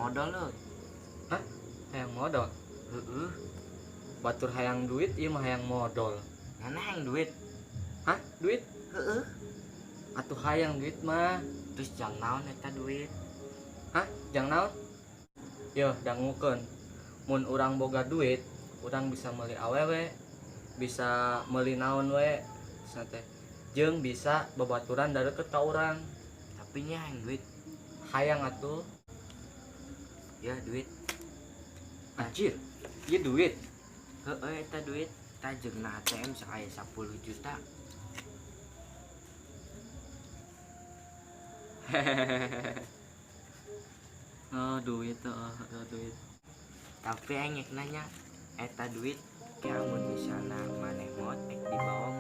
Modal lo. Hah? Hayang modal? Heeh. Batur hayang duit, ieu mah hayang modal. Mana hayang duit? Hah? Duit? Heeh. Atuh hayang duit mah. Terus jang naon eta duit? Hah? Jang naon? Yo, dangukeun. Mun urang boga duit, urang bisa meuli awewe, bisa meuli naon we, teh. Jeung bisa babaturan dareukeut ka urang. Tapi nya hayang duit. Hayang atuh. Ya duit. Anjir, ieu duit. Heeh, eta duit. Tah jeung na ATM sakaya 10 juta. Hehehe. Oh, duit, oh, duit. Tapi aing nanya, eta duit kayak amun misalna maneh maot ek dibawa